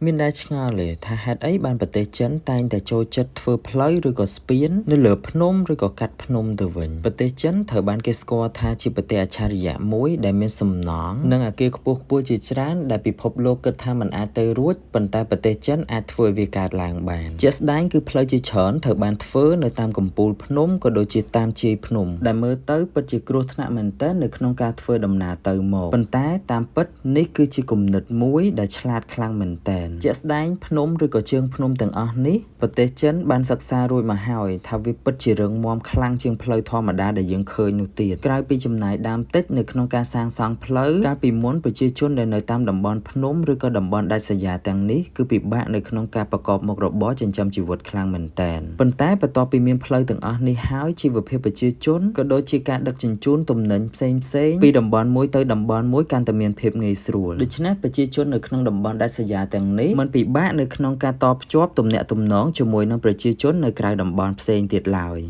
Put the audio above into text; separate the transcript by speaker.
Speaker 1: មានដែលឆ្ងល់ទេថាហេតុអីបានប្រទេសចិនតែងតែចូលចិត្តធ្វើផ្លូវឬក៏ស្ពាននៅលើភ្នំឬក៏កាត់ភ្នំទៅវិញប្រទេសចិនត្រូវបានគេស្គាល់ថាជាប្រទេសអច្ឆរិយៈមួយដែលមានសំណង់និងអគារខ្ពស់ៗជាច្រើនដែលពិភពលោកគិតថាមិនអាចទៅរួចប៉ុន្តែប្រទេសចិនអាចធ្វើឲ្យវាកើតឡើងបានជាក់ស្ដែងគឺផ្លូវជាច្រើនត្រូវបានធ្វើនៅតាមកំពូលភ្នំក៏ដូចជាតាមជាយភ្នំដែលមើលទៅពិតជាគ្រោះថ្នាក់មែនទែននៅក្នុងការធ្វើដំណើរទៅមកប៉ុន្តែតាមពិតនេះគឺជាគំនិតមួយដែលឆ្លាតខ្លាំងមែនទែនជាក់ស្ដែងភ្នំឬក៏ជើងភ្នំទាំងអស់នេះប្រទេសចិនបានសិក្សារួចមកហើយថាវាពិតជារឹងមាំខ្លាំងជាងផ្លូវធម្មតាដែលយើងឃើញនោះទៀតក្រៅពីចំណាយដើមតិចនៅក្នុងការសាងសង់ផ្លូវកាលពីមុនប្រជាជនដែលនៅតាមតំបន់ភ្នំឬក៏តំបន់ដាច់ស្រយាលទាំងនេះគឺពិបាកនៅក្នុងការប្រកបមុខរបរចិញ្ចឹមជីវិតខ្លាំងមែនទែនប៉ុន្តែបន្ទាប់ពីមានផ្លូវទាំងអស់នេះហើយជីវភាពប្រជាជនក៏ដូចជាការដឹកជញ្ជូនទំនិញផ្សេងៗពីតំបន់មួយទៅតំបន់មួយកាន់តែមានភាពងាយស្រួលដូច្នេះប្រជាជននៅក្នុងតំបន់ដាច់ស្រយាលទាំងនេះមិនពិបាកនៅក្នុងការតភ្ជាប់ទំនាក់ទំនងជាមួយនឹងប្រជាជននៅក្រៅតំបន់ផ្សេងទៀតឡើយ។